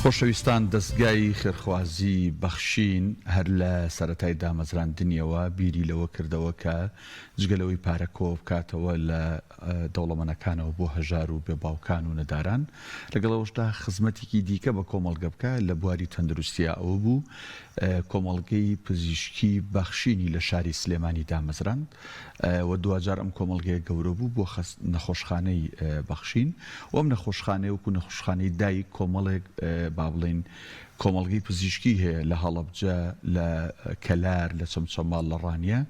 خۆشەویستان دەزگای خێرخوازی بەخشین هەر لە سەرەتای دامەزراندنیەوە بیری لەوە کردەوە کە جگە لەوەی پارە کۆبکاتەوە لە دەوڵەمەنەکانەوە بۆ هەژار و بێ باوکان و نەداران لەگەڵ ئەوەشدا خزمەتێکی دیکە بە کۆمەڵگە بکا لە بواری تەندروستیا ئەوە بوو کۆمەڵگەی پزیشکی بەخشینی لە شاری سلێمانی دامەزراند و دواجار ئەم کۆمەڵگەیە گەورە بوو بۆ نەخۆشخانەی بەخشین و ئەم نەخۆشخانەیە وەکو نەخۆشخانەی دایک کۆمەڵێک با بڵێین کۆمەڵگەی پزیشکی هەیە لە هەڵەبجە لە کەلار لە چەمچەماڵ لە ڕانیە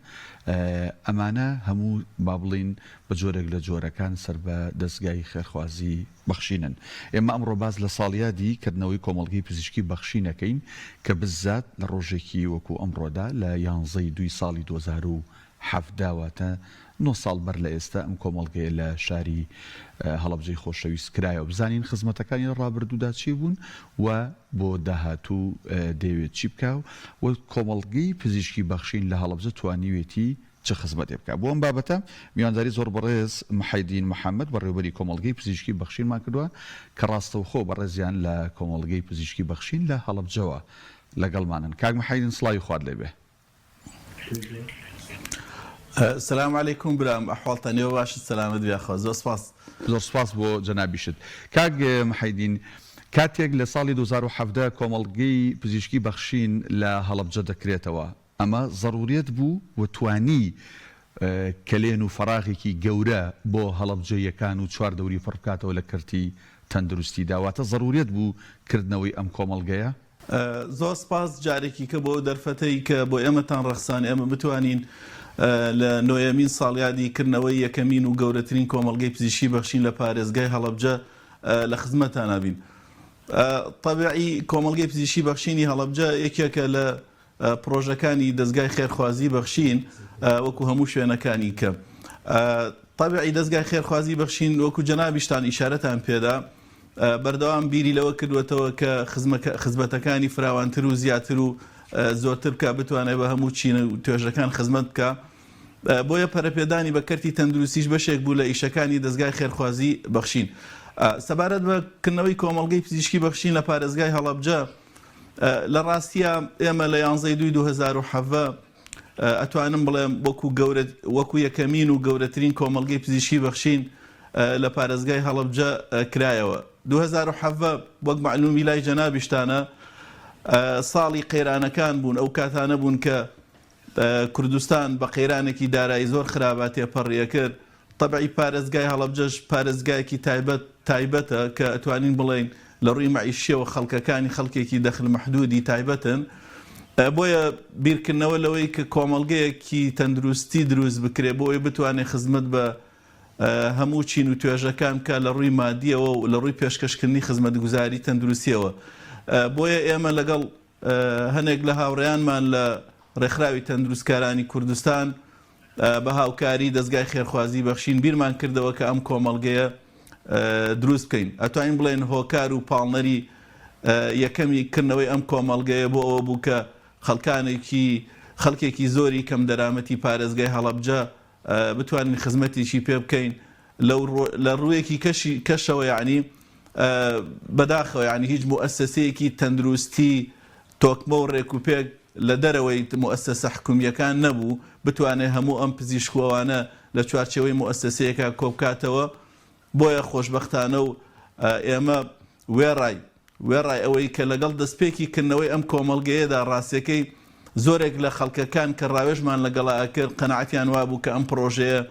ئەمانە هەموو با بڵێین بە جۆرێک لە جۆرەکان سەر بە دەزگای خێرخوازی بەخشینن. ئێمە ئەمڕۆ باس لە ساڵیادی کردنەوەی کۆمەڵگەی پزیشکی بەخشین ئەکەین کە بززات لە ڕۆژێکی وەکو ئەمڕۆدا لە یانزە ی دووی ساڵی 2017 واتە نۆ ساڵ بەر لە ئێستا ئەم کۆمەڵگەیە لە شاری هەڵەبجەی خۆشەویست کرایەوە بزانین خزمەتەکانی لە ڕابردوودا چی بوون و بۆ داهاتوو دەیەوێت چی بکا و کۆمەڵگەی پزیشکی بەخشین لە هەڵەبجە توانیوێتی چ خزمەتێ بکا. بۆ ئەم بابەتە میوانداری زۆر بەڕێز محێدین محەمەد بەڕێوەبەری کۆمەڵگەی پزیشکی بەخشینمان کردوە کە ڕاستەوخۆ بەڕێزیان لە کۆمەڵگەی پزیشکی بەخشین لە هەڵەبجەوە لەگەڵمانن. کاک محێدین سڵاوی خوات لێ بێ. سلام علیکم برام ئەحواڵتان ئێوە باشن سەلامەت بی یاخوا زۆر سپاس. زۆر سپاس بۆ جەنابیشت. کاک محێدین کاتێک لە ساڵی 2017 کۆمەڵگەی پزیشکی بەخشین لە هەڵەبجە دەکرێتەوە ئەمە زەروریەت بوو و توانی کەلێن و فەراغێکی گەورە بۆ هەڵەبجەییەکان و چواردەوری پڕ بکاتەوە لە کەرتی تەندروستیدا، واتە زەروریەت بوو کردنەوەی ئەم کۆمەڵگەیە؟ زۆر سپاس جارێکی کە بۆ ئەو دەرفەتەی کە بۆ ئێمەتان ڕەخسان ئێمە بتوانین لە نۆیەمین ساڵیادی کردنەوەی یەکەمین و گەورەترین کۆمەڵگەی پزیشکی بەخشین لە پارێزگای هەڵەبجە لە خزمەتانا بین. تەبعی کۆمەڵگەی پزیشکی بەخشینی هەڵەبجە یەکێکە لە پڕۆژەکانی دەزگای خێرخوازی بەخشین وەکو هەموو شوێنەکانی کە تەبعی دەزگای خێرخوازی بەخشین وەکو جەنابیشتان ئیشارەتان پێدا بەردەوام بیری لەوە کردوێتەوە کە خزمەتەکانی فراوانتر و زیاتر و زۆرتر بکە بتوانێت بە هەموو چین و توێژەکان خزمەت بکە بۆیە پەرەپێدانی بە کەرتی تەندروستیش بەشێک بوو لە ئیشەکانی دەزگای خێرخوازی بەخشین سەبارەت بە کردنەوەی کۆمەڵگەی پزیشکی بەخشین لە پارێزگای هەڵەبجە لە ڕاستیا ئێمە لە یانزەی دووی 2017 ئەتوانم بڵێم وەکو گەورە وەکو یەکەمین و گەورەترین کۆمەڵگەی پزیشکی بەخشین لە پارێزگای هەڵەبجە کرایەوە. 2017 وەک مەعلومی لای جەنابیشتانە ساڵی قەیرانەکان بوون، ئەو کاتانە بوون کە کوردستان بە قەیرانێکی دارایی زۆر خرابا تێپەڕی ئەکرد، تەبعی پارێزگای هەڵەبجەش پارێزگایەکی تایبەت تایبەتە کە ئەتوانین بڵێین لە ڕووی مەعیشیەوە خەڵکەکانی خەڵکێکی دەخل مەحدودی تایبەتن بۆیە بیرکردنەوە لەوەی کە کۆمەڵگەیەکی تەندروستی دروست بکرێ بۆ ئەوەی بتوانێ خزمەت بە هەموو چین و توێژەکان بکا لە ڕووی مادیەوە و لە ڕووی پێشکەشکردنی خزمەتگوزاری تەندروستیەوە بۆیە ئێمە لەگەڵ هەنێک لە هاوڕێیانمان لە ڕێکخراوی تەندروستکارانی کوردستان بە هاوکاری دەزگای خێرخوازی بەخشین بیرمان کردەوە کە ئەم کۆمەڵگەیە دروست بکەین. ئەتوانین بڵێین هۆکار و پاڵنەری یەکەمی کردنەوەی ئەم کۆمەڵگەیە بۆ ئەوە بوو کە خەڵکانێکی خەڵکێکی زۆری کەمدەرامەتی پارێزگای هەڵەبجە بتوانین خزمەتێکی پێ بکەین لەو لە ڕوویەکی کەشی کەشەوە یەعنی بەداخەوە یەعنی هیچ موئەسەسەیەکی تەندروستی تۆکمە و ڕێکوپێک لە دەرەوەی موئەسەسە حکومییەکان نەبوو بتوانێ هەموو ئەم پزیشک و ئەوانە لە چوارچێوەی موئەسەسەیەکا کۆبکاتەوە بۆیە خۆشبەختانە و ئێمە وێڕای وێڕای ئەوەی کە لەگەڵ دەستپێکی کردنەوەی ئەم کۆمەڵگەیەدا ڕاستیەکەی زۆرێک لە خەڵکەکان کە ڕاوێژمان لەگەڵا ئەکرد قەناعەتیان وابوو کە ئەم پڕۆژەیە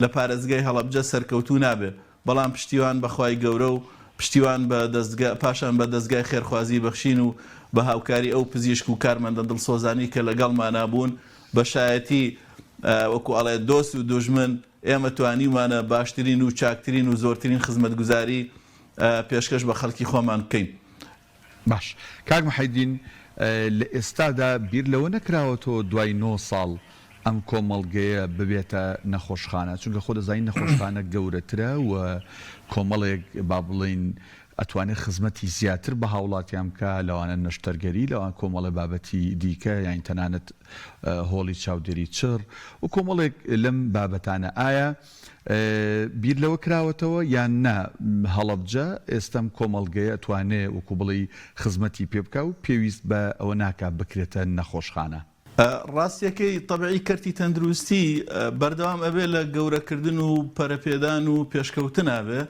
لە پارێزگای هەڵەبجە سەرکەوتوو نابێ بەڵام پشتیوان بە خوای گەورە و پشتیوان بە دەستگا پاشان بە دەزگای خێرخوازی بەخشین و بە هاوکاری ئەو پزیشک و کارمەندە دڵسۆزانەی کە لەگەڵمانا بوون بە شایەتی وەکو ئەڵێ دۆست و دوژمن ئێمە توانیومانە باشترین و چاکترین و زۆرترین خزمەتگوزاری پێشکەش بە خەڵکی خۆمان بکەین. باش کاک محێدین لە ئێستادا بیر لەوە نەکراوەتەوە دوای نۆ ساڵ ئەم کۆمەڵگەیە ببێتە نەخۆشخانە؟ چونکە خۆ دەزانی نەخۆشخانە گەورەترە و کۆمەڵێک با بڵێین. ئەتوانێت خزمەتی زیاتر بە هاوڵاتیان بکا لەوانە نەشتەرگەری لەوان کۆمەڵێ بابەتی دیکە یانی تەنانەت هۆڵی چاودێری چڕ و کۆمەڵێک لەم بابەتانە ئایا بیر لەوە کراوەتەوە یان نا هەڵەبجە ئێستەم کۆمەڵگەیە ئەتوانێ وەکو بڵێی خزمەتی پێ بکا و پێویست بە ئەوە ناکا بکرێتە نەخۆشخانە؟ ڕاستیەکەی تەبعی کەرتی تەندروستی بەردەوام ئەبێ لە گەورەکردن و پەرەپێدان و پێشکەوتنا بێ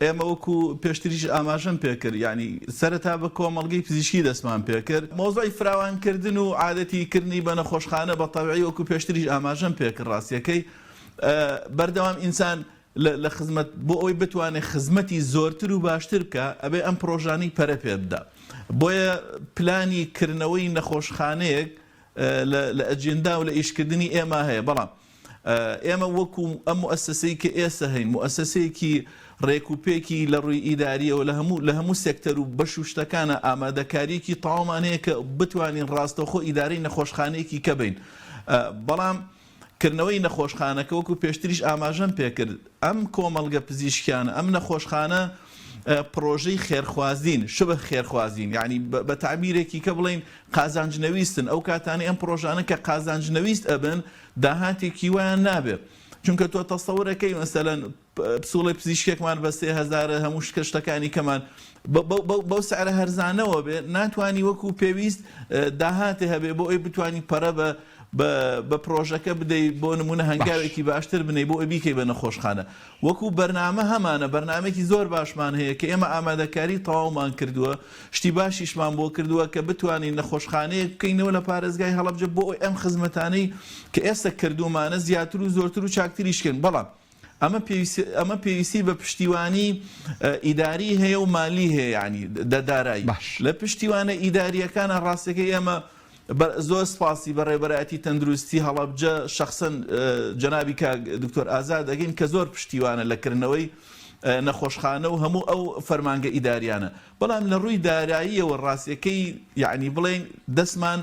ئێمە وەکو پێشتریش ئاماژەم پێکرد یانی سەرەتا بە کۆمەڵگەی پزیشکی دەستمان پێکرد مەوزوعی فراوانکردن و عادەتی کردنی بە نەخۆشخانە بە تەبعی وەکو پێشتریش ئاماژەم پێکرد ڕاستیەکەی بەردەوام ئینسان لە خزمەت بۆ ئەوەی بتوانێت خزمەتی زۆرتر و باشتر بکا ئەبێ ئەم پڕۆژانەی پەرە پێ بدا بۆیە پلانی کردنەوەی نەخۆشخانەیەک لە ئەجێندا و لە ئیشکردنی ئێمە هەیە بەڵام ئێمە وەکو ئەم موئەسەسەی کە ئێسە هەین موئەسەسەیەکی ڕێک و پێکی لە ڕووی ئیداریەوە لە هەموو لە هەموو سێکتەر و بەش و شتەکانە ئامادەکاریەکی تەواومان هەیە کە بتوانین ڕاستەوخۆ ئیدارەی نەخۆشخانەیەکی کە بین بەڵام کردنەوەی نەخۆشخانەکە وەکو پێشتریش ئاماژەم پێکرد ئەم کۆمەڵگە پزیشکیانە ئەم نەخۆشخانە پڕۆژەی خێرخوازین شبه خێرخوازین یعنی بە تەعبیرێکی کە بڵێین قازانج نەویستن ئەو کاتانەی ئەم پڕۆژانە کە قازانج نەویست ئەبن داهاتێکی وایان نابێ چونکە تۆ تەسەورەکەی مەسەلەن پسوڵەی پزیشکێکمان بە 3000 هەموو شتکە شتەکانی کەمان بەو سعرە هەرزانەوە بێ ناتوانی وەکو پێویست داهاتێ هەبێ بۆ ئەوی بتانی پەرە بە بە پرۆژەکە بدەی بۆ نمونە هەنگاوێکی باشتر بنەی بۆ ئەوی بیکەی بە نەخۆشخانە وەکو بەرنامە هەمانە بەرنامێکی زۆر باشمان هەیە کە ئێمە ئامادەکاری تەواومان کردووە شتی باشیشمان بۆ کردووە کە بتوانین نەخۆشخانەیەک بکەینەوە لە پارێزگای هەڵەبجە بۆ ئەوەی ئەم خزمەتانەی کە ئێستا کردوومانە زیاتر و زۆرتر و چاکتریش کەین بەڵام ئەمە پێویستی ئەمە پێویستی بە پشتیوانی ئیداری هەیە و مالی هەیە یانی دە دارایی باش. لە پشتیوانە ئیدارییەکانە ڕاستەکەی ئێمە بە زۆر سپاسی بەڕێوەبەرایەتی تەندروستی هەڵەبجە شەخسەن جەنابی کاک دکتۆر ئازاد ئەکەین کە زۆر پشتیوانە لە کردنەوەی نەخۆشخانە و هەموو ئەو فەرمانگە ئیداریانە بەڵام لە ڕووی داراییەوە ڕاستیەکەی یەعنی بڵێین دەستمان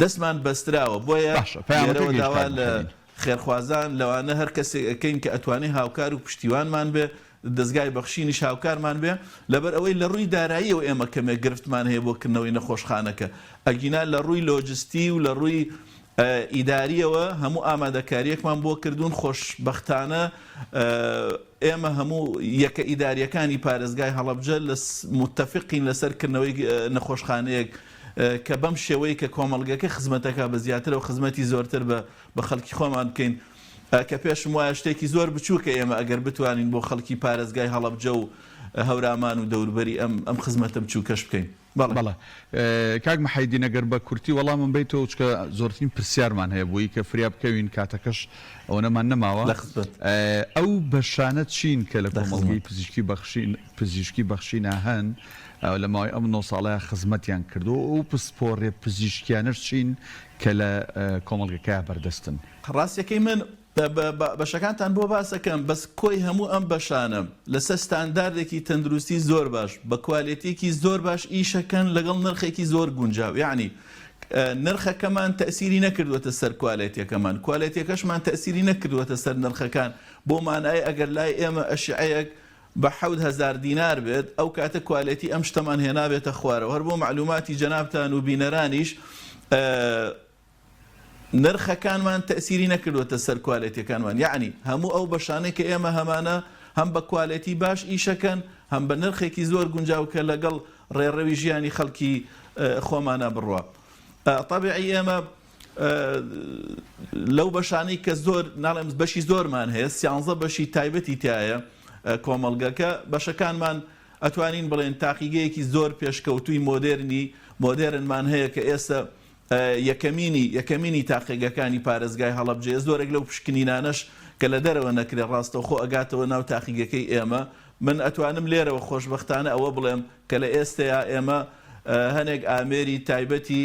دەستمان بەستراوە بۆیە باشە پەیامەکە لێرەوە گەیشت داوا کاک لە محێدین. خێرخوازان لەوانە هەر کەسێک ئەکەین کە ئەتوانێ هاوکار و پشتیوانمان بێ دەزگای بەخشینیش هاوکارمان بێ، لەبەر ئەوەی لە ڕووی داراییەوە ئێمە کەمێک گرفتمان هەیە بۆ کردنەوەی نەخۆشخانەکە، ئەگینا لە ڕووی لۆجستی و لە ڕووی ئیدارییەوە هەموو ئامادەکارییەکمان بۆ کردوون، خۆشبەختانە ئێمە هەموو یەکە ئیدارییەکانی پارێزگای هەڵەبجە موتەفیقین لەسەر کردنەوەی نەخۆشخانەیەک کە بەم شێوەی کە کۆمەڵگەکە خزمەتەکە بە زیاترە و خزمەتی زۆرتر بە خەڵکی خۆمان بکەین. کە پێشم وایە شتێکی زۆر بچووکە ئێمە ئەگەر بتوانین بۆ خەڵکی پارێزگای هەڵەبجە و هەورامان و دەوروبەری ئەم ئەم خزمەتە بچووکەش بکەین. بەڵێ. بەڵێ کاک محەیدین ئەگەر بە کورتی وەڵامم بەیتەوە چونکە زۆرترین پرسیارمان هەیە بۆی کە فریا بکەوین کاتەکەش ئەوەنەمان نەماوە لە خزمەت. ئەو بەشانە چین کە لە لە کۆمەڵگەی خزمەت. پزیشکی بەخشین پزیشکی بەخشینا هەن لە ماوەی ئەم نۆ ساڵەیا خزمەتیان کردووە و ئەو پسپۆڕیە پزیشکیانەش چین کە لە کۆمەڵگەکەیا بەردەستن؟ ڕاستیەکەی من بەشەکانتان بۆ باس ئەکەم بەس کۆی هەموو ئەم بەشانە لەسەر ستانداردێکی تەندروستی زۆر باش بە کوالێتیەکی زۆر باش ئیشەکەن لەگەڵ نرخێکی زۆر گونجاو یەعنی نرخەکەمان تەئسیری نەکردوەتە سەر کوالێتیەکەمان کوالێتیەکەشمان تەئسیری نەکردوەتە سەر نرخەکان بۆ مانای ئەگەر لای ئێمە ئەشعەیەک بە 7000 دینار بێت ئەو کاتە کوالێتی ئەم شتەمان هێنابێتە خوارەوە هەر بۆ مەعلوماتی جەنابتان و بینەرانیش نرخەکانمان تەئسیری نەکردووەتە سەر کوالێتیەکانمان یەعنی هەموو ئەو بەشانەی کە ئێمە هەمانە هەم بە کوالێتی باش ئیشەکەن هەم بە نرخێکی زۆر گونجاو کە لەگەڵ ڕێڕەوی ژیانی خەڵکی خۆمانا بڕوا تەبیعی ئێمە لەو بەشانەی کە زۆر ناڵێم بەشی زۆرمان هەیە سیانزە بەشی تایبەتی تایە کۆمەڵگەکە بەشەکانمان ئەتوانین بڵێن تاقیگەیەکی زۆر پێشکەوتووی مۆدێرنی مۆدێرنمان هەیە کە ئێستا یەکەمینی یەکەمینی تاقیگەکانی پارێزگای هەڵەبجەیە، زۆرێک لەو پشکنینانەش کە لە دەرەوە نەکرێت ڕاستەوخۆ ئەگاتەوە ناو تاقیگەکەی ئێمە، من ئەتوانم لێرەوە خۆشبەختانە ئەوە بڵێم کە لە ئێستەیا ئێمە هەنێک ئامێری تایبەتی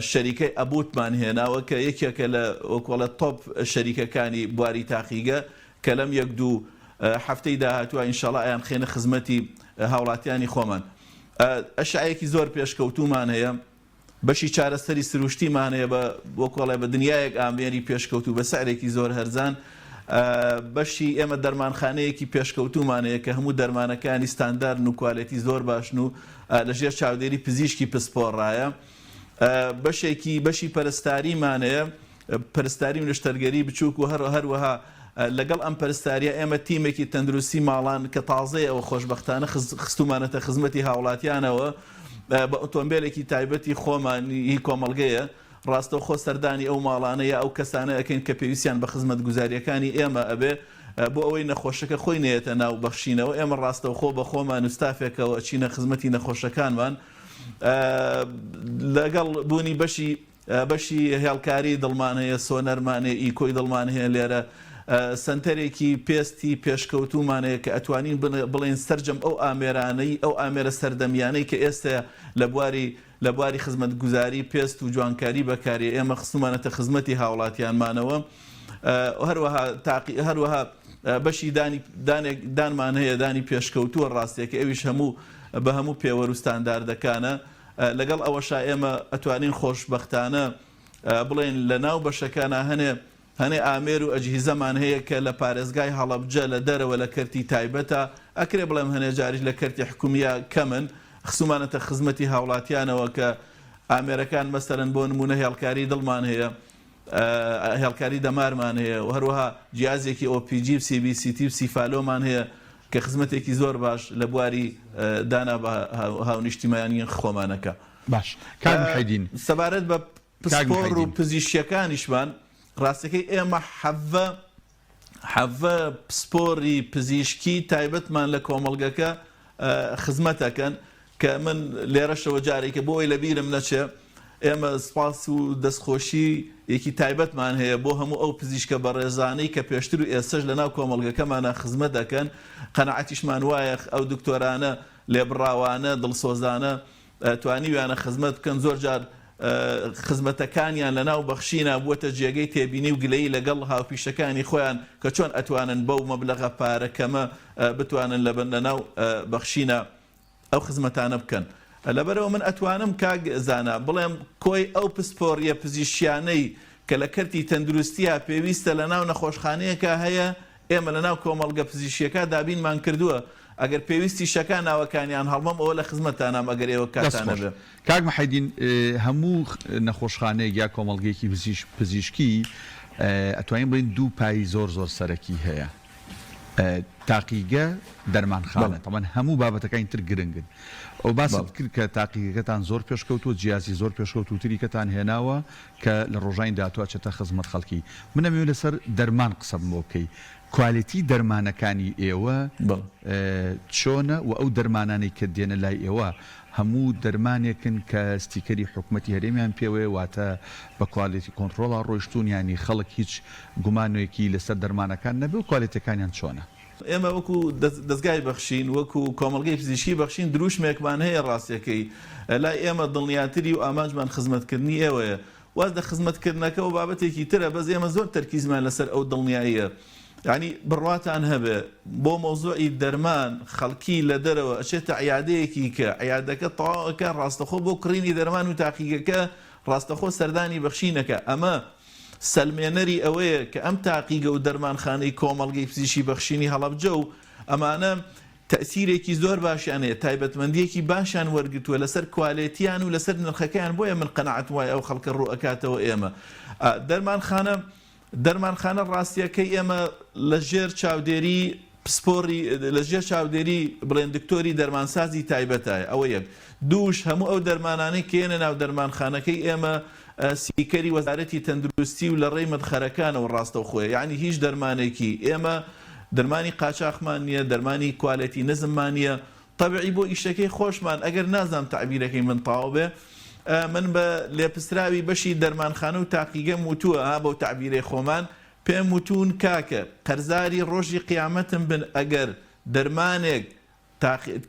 شەریکەی ئەبوتمان هێناوە کە یەکێکە لە وەکۆڵێ تۆپ شەریکەکانی بواری تاقیگە کە لەم یەک دوو هەفتەی داهاتووە ئینشەڵا ئەیانخەینە خزمەتی هاوڵاتیانی خۆمان. ئەشعەیەکی زۆر پێشکەوتوومان هەیە. بەشی چارەسەری سروشتیمان هەیە بە وەکو ئەڵێ بە دنیایەک ئامێری پێشکەوتوو بە سعرێکی زۆر هەرزان. بەشی ئێمە دەرمانخانەیەکی پێشکەوتوومان هەیە کە هەموو دەرمانەکانی ستاندارن و کوالێتی زۆر باشن و لەژێر چاودێری پزیشکی پسپۆڕایە. بەشێکی بەشی پەرستاریمان هەیە، پەرستاری و نەشتەرگەری بچووک و هەروەها لەگەڵ ئەم پەرستاریە ئێمە تیمێکی تەندروستی ماڵان کە تازەیە ئەوە خۆشبەختانە خستومانەتە خزمەتی هاوڵاتیانەوە بە ئۆتۆمبێلێکی تایبەتی خۆمان هی کۆمەڵگەیە ڕاستەوخۆ سەردانی ئەو ماڵانە یا ئەو کەسانە ئەکەین کە پێویستیان بە خزمەتگوزارییەکانی ئێمە ئەبێ بۆ ئەوەی نەخۆشەکە خۆی نەیەتە ناو بەخشینەوە ئێمە ڕاستەوخۆ بە خۆمان و ستافێکەوە ئەچینە خزمەتی نەخۆشەکانمان لەگەڵ بوونی بەشی بەشی هێڵکاری دڵمان هەیە، سۆنەرمان هەیە، ئیکۆی دڵمان هەیە لێرە، سەنتەرێکی پێستی پێشکەوتوومان هەیە کە ئەتوانین بڵێین سەرجەم ئەو ئامێرانەی ئەو ئامێرە سەردەمیانەی کە ئێستە لە بواری لە بواری خزمەتگوزاری پێست و جوانکاری بەکاریە ئێمە خستومانەتە خزمەتی هاوڵاتیانمانەوە هەروەها تاقی هەروەها بەشی دانی دانێک دانمان هەیە دانی پێشکەوتووە ڕاستیەکە ئەویش هەموو بە هەموو پێوەر و ستانداردەکانە لەگەڵ ئەوەشا ئێمە ئەتوانین خۆشبەختانە بڵێین لە ناو بەشەکانا هەنێ هەنێ ئامێر و ئەجهیزەمان هەیە کە لە پارێزگای هەڵەبجە لە دەرەوە لە کەرتی تایبەتا ئەکرێ بڵێم هەنێ جاریش لە کەرتی حکومیا کەمن خسومانەتە خزمەتی هاوڵاتیانەوە کە ئامێرەکان مەسەلەن بۆ نمونە هێڵکاری دڵمان هەیە هێڵکاری دەمارمان هەیە و هەروەها جیازێکی ئۆ پی جی و سی بی سی تی و سیفالۆمان هەیە کە خزمەتێکی زۆر باش لە بواری دانا بە هاونیشتیمانیی خۆمانەکە. باش کاک محێدین. سەبارەت بە کاک پسپۆڕ و محێدین. پزیشکیەکانیشمان ڕاستەکەی ئێمە حەڤە حەڤە پسپۆری پزیشکی تایبەتمان لە کۆمەڵگەکە خزمەت ئەکەن کە من لێرەشەوە جارێکە بۆ ئەوەی لەبیرم نەچێ ئێمە سپاس و دەستخۆشی یەکی تایبەتمان هەیە بۆ هەموو ئەو پزیشکە بەڕێزانەی کە پێشتر و ئێستەش لەناو کۆمەڵگەکەمانا خزمەت ئەکەن قەناعەتیشمان وایە ئەو دکتۆرانە لێبڕاوانە دڵسۆزانە توانیویانە خزمەت بکەن، زۆر جار خزمەتەکانیان لەناو بەخشینا بووەتە جێگەی تێبینی و گلەیی لەگەڵ هاوپیشەکانی خۆیان کە چۆن ئەتوانن بەو مەبلەغە پارە کەمە بتوانن لە لەناو بەخشینا ئەو خزمەتانە بکەن. لەبەرئەوە من ئەتوانم کاک زانا بڵێم کۆی ئەو پسپۆڕیە پزیشکیانەی کە لە کەرتی تەندروستیا پێویستە لەناو نەخۆشخانەیەکا هەیە ئێمە لەناو کۆمەڵگە پزیشکیەکە دابینمان کردووە، ئەگەر پێویستیشەکا ناوەکانیان هەڵمەم ئەوە لە خزمەتتانام ئەگەر ئێوە دەست کاتتان خۆش هەبێ. کاک محێدین هەموو نەخۆشخانەیەک یا کۆمەڵگەیەکی پزیشکی ئەتوانین بڵێین دوو پای زۆر زۆر سەرەکی هەیە تاقیگە دەرمانخانە بەڵێ. تەبعەن هەموو بابەتەکانی تر گرنگن ئەو باست بەڵێ. کرد کە تاقیگەکەتان زۆر پێشکەوتووە جیازی زۆر پێشکەوتووتری کەتان هێناوە کە لە ڕۆژانی داهاتوو ئەچێتە خزمەت خەڵکی. من ئەمەوێ لەسەر دەرمان قسەم بۆ بکەی. کوالێتی دەرمانەکانی ئێوە بەڵێ. چۆنە و ئەو دەرمانانەی کە دێنە لای ئێوە هەموو دەرمانێکن کە ستیکەری حکومەتی هەرێمیان پێوەیە واتە بە quality control ا ڕۆیشتوون یانی خەڵک هیچ گومانێکی لەسەر دەرمانەکان نەبێ و کوالێتیەکانیان چۆنە؟ ئێمە وەکو دەزگای بەخشین، وەکو کۆمەڵگەی پزیشکی بەخشین دروشمێکمان هەیە ڕاستیەکەی لای ئێمە دڵنیاتری و ئامانجمان خزمەتکردنی ئێوەیە. واز لە خزمەتکردنەکەوە بابەتێکی ترە بەس ئێمە زۆر تەرکیزمان لەسەر ئەو دڵنیاییە. یانی بڕواتان هەبێ بۆ مەوزوعی دەرمان خەڵکی لە دەرەوە ئەچێتە عیادەیەکی کە عیادەکە تەواو ئەکا ڕاستەخۆ بۆ کڕینی دەرمان و تاقیگەکە ڕاستەخۆ سەردانی بەخشینەکە ئەمە سەلمێنەری ئەوەیە کە ئەم تاقیگە و دەرمانخانەی کۆمەڵگەی پزیشکی بەخشینی هەڵەبجە و ئەمانە تەئسیرێکی زۆر باشیان هەیە، تایبەتمەندییەکی باشیان وەرگرتووە لەسەر کوالێتیان و لەسەر نرخەکەیان، بۆیە من قەناعەتم وایە ئەو خەڵکە ڕوو ئەکاتەوە ئێمە. دەرمانخانە دەرمانخانە ڕاستییەکەی ئێمە لە ژێر چاودێری پسپۆڕی لە ژێر چاودێری بڵێن دکتۆری دەرمانسازی تایبەتایە ئەوە یەک. دووش هەموو ئەو دەرمانانەی کە یەنە ناو دەرمانخانەکەی ئێمە سیکەری وەزارەتی تەندروستی و لە ڕێی مەدخەرەکانەوە ڕاستەوخۆیە یەعنی هیچ دەرمانێکی ئێمە دەرمانی قاچاخمان نیە دەرمانی کوالێتی نزممان نیە تەبعی بۆ ئیشەکەی خۆشمان ئەگەر نازانم تەعبیرەکەی من تەواو بێ من بە لێپسراوی بەشی دەرمانخانە و تاقیگەم وتووە ها بەو تەعبیرەی خۆمان پێم وتوون کاکە قەرزاری ڕۆژی قیامەتم بن ئەگەر دەرمانێک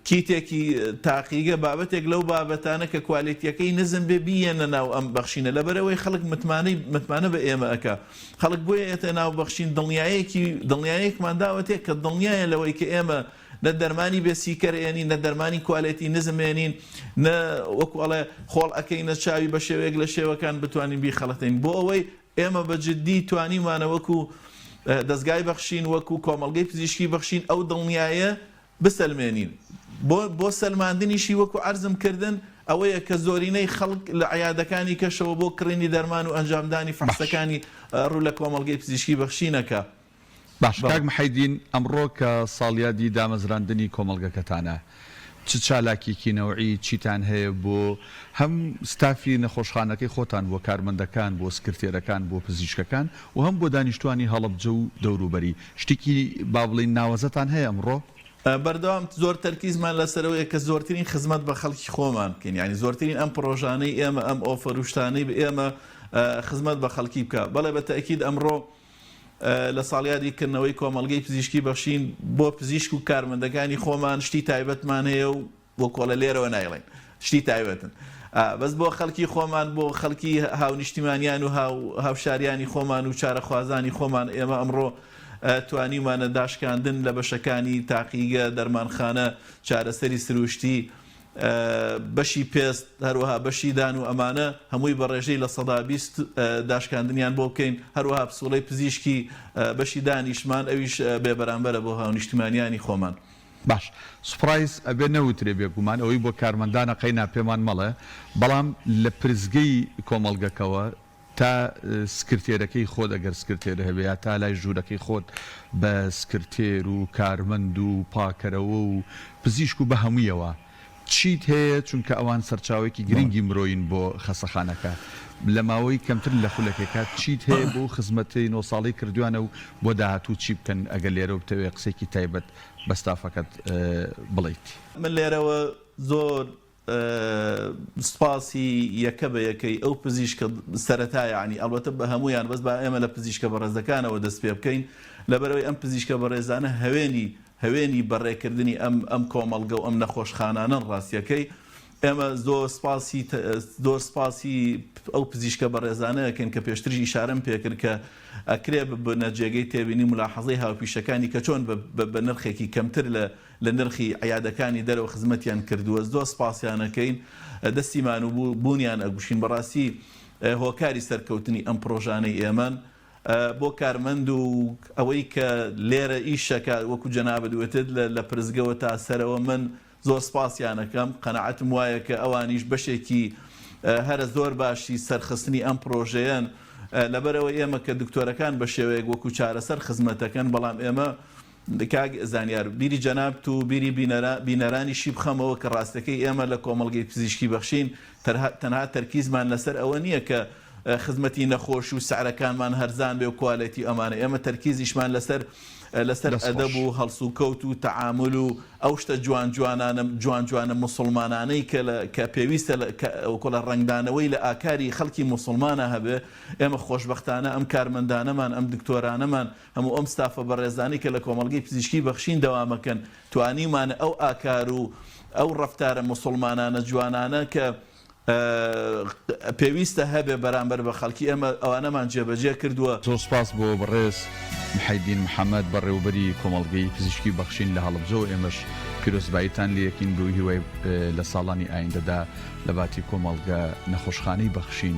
کیتێکی تاقیگە بابەتێک لەو بابەتانە کە کوالێتیەکەی نزم بێ بیەنە ناو ئەم بەخشینە لەبەرئەوەی خەڵک متمانەی متمانە بە ئێمە ئەکا خەڵک بۆیە ئێتە ناو بەخشین دڵنیایەکی دڵنیایەکمان داوەتێ کە دڵنیایە لەوەی کە ئێمە نە دەرمانی بێ سیکەر ئێنین نە دەرمانی کوالێتی نزم ئێنین نە وەکو ئەڵێ خۆڵ ئەکەینە چاوی بە شێوەیەک لە شێوەکان بتوانین بیخەڵەتێنین بۆ ئەوەی ئێمە بە جدی توانیومانە وەکو. دەزگای بەخشین وەکو کۆمەڵگەی پزیشکی بەخشین ئەو دڵنیایە بسەلمێنین بۆ بۆ سەلماندنیشی وەکو عەرزم کردن ئەوەیە کە زۆرینەی خەڵک لە عیادەکانی کەشەوە بۆ کڕینی دەرمان و ئەنجامدانی باش. فەحسەکانی ڕوو لە کۆمەڵگەی پزیشکی بەخشین ئەکا. باش کاک محەیدین ئەمڕۆ کە ساڵیادی دامەزراندنی کۆمەڵگەکەتانە چ چالاکیەکی نەوعی چیتان هەیە بۆ هەم ستافی نەخۆشخانەکەی خۆتان بۆ کارمەندەکان بۆ سکرتێرەکان بۆ پزیشکەکان و هەم بۆ دانیشتوانی هەڵەبجە و دەوروبەری شتێکی با بڵێین ناوەزەتان هەیە ئەمڕۆ؟ بەردەوام زۆر تەرکیزمان لەسەرەوەیە کە زۆرترین خزمەت بە خەڵکی خۆمان بکەین یانی زۆرترین ئەم پڕۆژانەی ئێمە ئەم offer و شتانەی ئێمە خزمەت بە خەڵکی بکا بەڵێ بە تەئکید ئەمڕۆ لە ساڵیادی کردنەوەی کۆمەڵگەی پزیشکی بەخشین بۆ پزیشک و کارمەندەکانی خۆمان شتی تایبەتمان هەیە و بۆ کۆڵە لێرەوە نایڵێن شتی تایبەتن بەس بۆ خەڵکی خۆمان بۆ خەڵکی هاونیشتیمانیان و هاوشاریانی خۆمان و چارەخوازانی خۆمان ئێمە ئەمڕۆ توانیومانە داشکاندن لە بەشەکانی تاقیگە دەرمانخانە چارەسەری سروشتی بەشی پێست، هەروەها بەشی دان و ئەمانە هەمووی بە ڕێژەی 20% داشکاندنیان بۆ بکەین، هەروەها پسوڵەی پزیشکی بەشی دانیشمان ئەویش بێ بەرامبەرە بۆ هاونیشتیمانیانی خۆمان. باش surprise ئەبێ نەوترێ بێگومان ئەوەی بۆ کارمەندانە قەینا پێمان مەڵێ بەڵام لە پرسگەی کۆمەڵگەکەوە تا سکرتێرەکەی خۆت ئەگەر سکرتێر هەبێ یا تا لای ژوورەکەی خۆت بە سکرتێر و کارمەند و پاکەرەوە و پزیشک و بە هەموویەوە چیت هەیە چونکە ئەوان سەرچاوەیەکی گرنگی مرۆیین بۆ خەسەخانەکە لە ماوەی کەمتر لە خولەکێکا چیت هەیە بۆ خزمەتی نۆ ساڵەی کردویانە و بۆ داهاتوو چی بکەن ئەگەر لێرەوە بتەوێ قسەیەکی تایبەت بە ستافەکەت بڵێیت. من لێرەوە زۆر سوپاسی یەکە بە یەکەی ئەو پزیشکە سەرەتا یەعنی ئەڵبەتە بە هەموویان بەس با ئێمە لە پزیشکە بەڕێزەکانەوە دەست پێ بکەین لەبەرئەوەی ئەم پزیشکە بەڕێزانە هەوێنی هەوێنی بەڕێکردنی ئەم ئەم کۆمەڵگە و ئەم نەخۆشخانانەن ڕاستیەکەی ئێمە زۆر سپاسی زۆر سپاسی ئەو پزیشکە بەڕێزانە ئەکەین کە پێشتریش ئیشارەم پێکرد کە ئەکرێ ببنە جێگەی تێبینی ملاحەزەی هاوپیشەکانی کە چۆن بە نرخێکی کەمتر لە لە نرخی عیادەکانی دەرەوە خزمەتیان کردووە زۆر سپاسیان ئەکەین دەستی مانوو بوونیان ئەگوشین بەڕاستی هۆکاری سەرکەوتنی ئەم پڕۆژانەی ئێمەن بۆ کارمەند و ئەوەی کە لێرە ئیشەکە وەکو جەنابت وتت لە پرسگەوە تا سەرەوە من زۆر سپاسیان ئەکەم قەناعەتم وایە کە ئەوانیش بەشێکی هەرە زۆر باشی سەرخستنی ئەم پڕۆژەیەن لەبەرئەوەی ئێمە کە دکتۆرەکان بە شێوەیەک وەکو چارەسەر خزمەتەکەن بەڵام ئێمە کاک زانیار بیری جەنابت و بیری بینەرانیشی بخەمەوە کە ڕاستەکەی ئێمە لە کۆمەڵگەی پزیشکی بەخشین تەنها تەرکیزمان لەسەر ئەوە نییە کە خزمەتی نەخۆش و سعرەکانمان هەرزان بێ و quality ئەمانە ئێمە تەرکیزیشمان لەسەر لەسەر دەست ئەدەب خۆش. و هەڵسوکەوت و تەعامول و ئەو شتە جوان جوانانە جوان جوانە موسڵمانانەی کە لە کە پێویستە لە کە وەکۆڵە ڕەنگدانەوەی لە ئاکاری خەڵکی موسڵمانا هەبێ ئێمە خۆشبەختانە ئەم کارمەندانەمان ئەم دکتۆرانەمان هەموو ئەم ستافە بەڕێزانەی کە لە کۆمەڵگەی پزیشکی بەخشین دەوامەکەن توانیومانە ئەو ئاکار و ئەو ڕەفتارە موسوڵمانانە جوانانە کە پێویستە هەبێ بەرامبەر بە خەڵکی ئێمە ئەوانەمان جێبەجێ کردووە. زۆر سوپاس بۆ بەڕێز محەیدین محەمەد بەڕێوەبەری کۆمەڵگەی پزیشکی بەخشین لە هەڵەبجە و ئێمەش پیرۆزباییتان لێیەکین بەو هیوای لە ساڵانی ئایندەدا لە باتی کۆمەڵگە نەخۆشخانەی بەخشین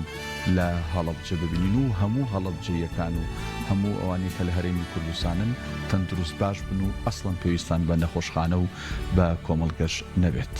لە هەڵەبجە ببینین و هەموو هەڵەبجەییەکان و هەموو ئەوانەی کە لە هەرێمی کوردستانن تەندروست باش بن و ئەسڵەن پێویستان بە نەخۆشخانە و بە کۆمەڵگەش نەبێت.